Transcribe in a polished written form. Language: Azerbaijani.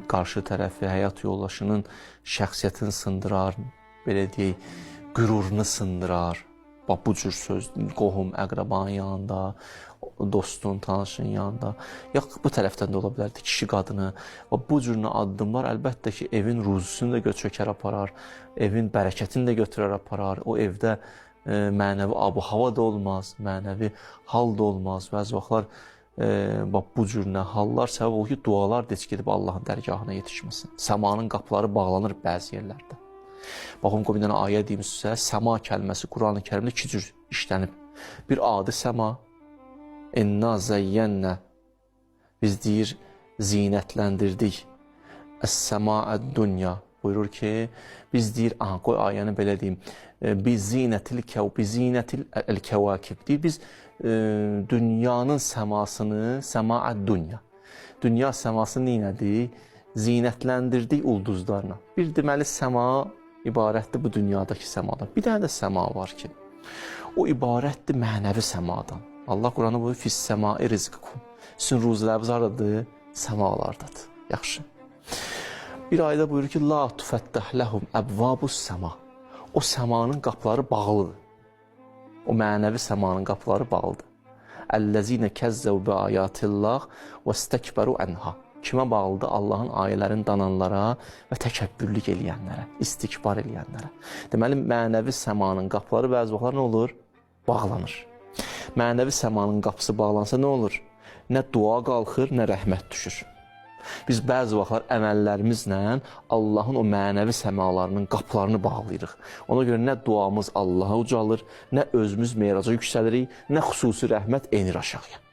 Qarşı tərəfi, həyat yoldaşının şəxsiyyətini sındırar, belə deyək, qürurunu sındırar. Bax bu cür söz qohum, əqrabanın yanında, dostun, tanışın yanında. Ya bu tərəfdən də ola bilərdi kişi qadını. Və bu cür addımlar əlbəttə ki, evin ruzusunu da göçökər aparar, evin bərəkətini də götürər aparar. O evdə mənəvi ab-hava da olmaz, mənəvi hal da olmaz. Bəzi vaxtlar bax bu cür nə hallar səbəb olur ki, dualar da heç gedib Allahın dərgahına yetişməsin. Səmanın qapıları bağlanır bəzi yerlərdə. Baxın, qoy bir dənə ayə deyim sizə. Səma kəlməsi Qurani-Kərimdə iki cür işlənib. Bir adi səma, enna zəyyənnə, biz deyir, zinətləndirdik. Əs-səma'əd dunya buyurur ki, biz deyir, aha, qoy ayəni belə deyim. Biz zinətil kəv, bi zinətil el-kəvakib. Deyir, biz dünyanın səmasını, səma'əd dunya. Dünya səmasını nə elədik? Zinətləndirdik ulduzlarla. Bir deməli səma ibarətdir bu dünyadakı səmadan. Bir dənə də səma var ki, o ibarətdir mənəvi səmadan. Allah Quranda buyurur: "Fis səmai rizqukum." Sizin ruziləriniz hardadır? Səmalardadır. Yaxşı. Bir ayədə buyurur ki, "La tufəttəh ləhum əbvabus səma." O səmanın qapıları bağlıdır. O mənəvi səmanın qapıları bağlıdır. Əlləzinə kəzzəv bi ayatillah və istekberu anha. Kimə bağlıdır? Allahın ayələrini dananlara və təkəbbürlük eləyənlərə, istikbar eləyənlərə. Deməli, mənəvi səmanın qapıları bəzi vaxtlar nə olur? Bağlanır. Mənəvi səmanın qapısı bağlansa nə olur? Nə dua qalxır, nə rəhmət düşür. Biz bəzi vaxtlar əməllərimizlə Allahın o mənəvi səmalarının qapılarını bağlayırıq. Ona görə nə duamız Allaha ucalır, nə özümüz meraca yüksəlirik, nə xüsusi rəhmət enir aşağıya.